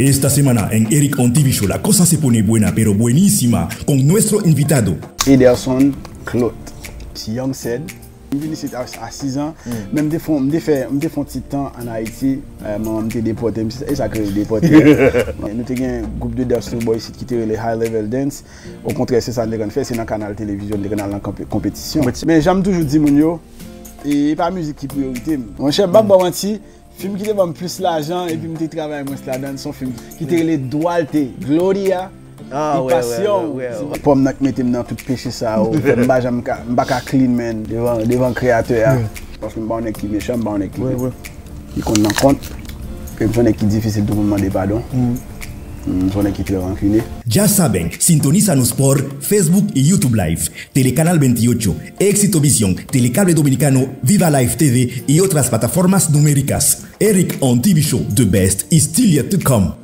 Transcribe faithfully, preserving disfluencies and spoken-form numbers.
Esta semana en Eric on T V Show la cosa se pone buena, pero buenísima con nuestro invitado. Ederson Clot. Young Sed. M vin isit a, a sis an, men m te fon, m te fè, m te fon ti tan an Ayiti. Eh, manman m te depòte m, e sa k rele depòte. Nou te gen gwoup de dans tou bò isit ki te rele High Level Dance. Okontrè, se sa n te konn fè, se nan kanal televizyon n te konn al nan konpe- konpetisyon. Men jan m toujou di moun yo, e, e pa mizik ki priyorite m. Monchè, m p ap ba w manti, fim ki te ban m plis lajan epi m te travay mwens ladan l, se yon fim ki te rele Duarte, Gloria y Pasión. Pòm nan k mete m nan tout peche sa yo, fè m pa janm ka, m pa ka clean, man, devan, devan Kreyatè a. Paske m pa yon nèg ki mechan, m pa yon nèg ki, ki konn nan kont. E m se yon nèg ki difisil tou pou m mande padon. M se yon nèg ki trè rankine. Ya saben, sintonízanos por Facebook y YouTube Live, Telecanal veintiocho, Éxito Visión, Telecable Dominicano, Viva Live T V y otras plataformas numéricas. Eric on T V Show, the best is still yet to come.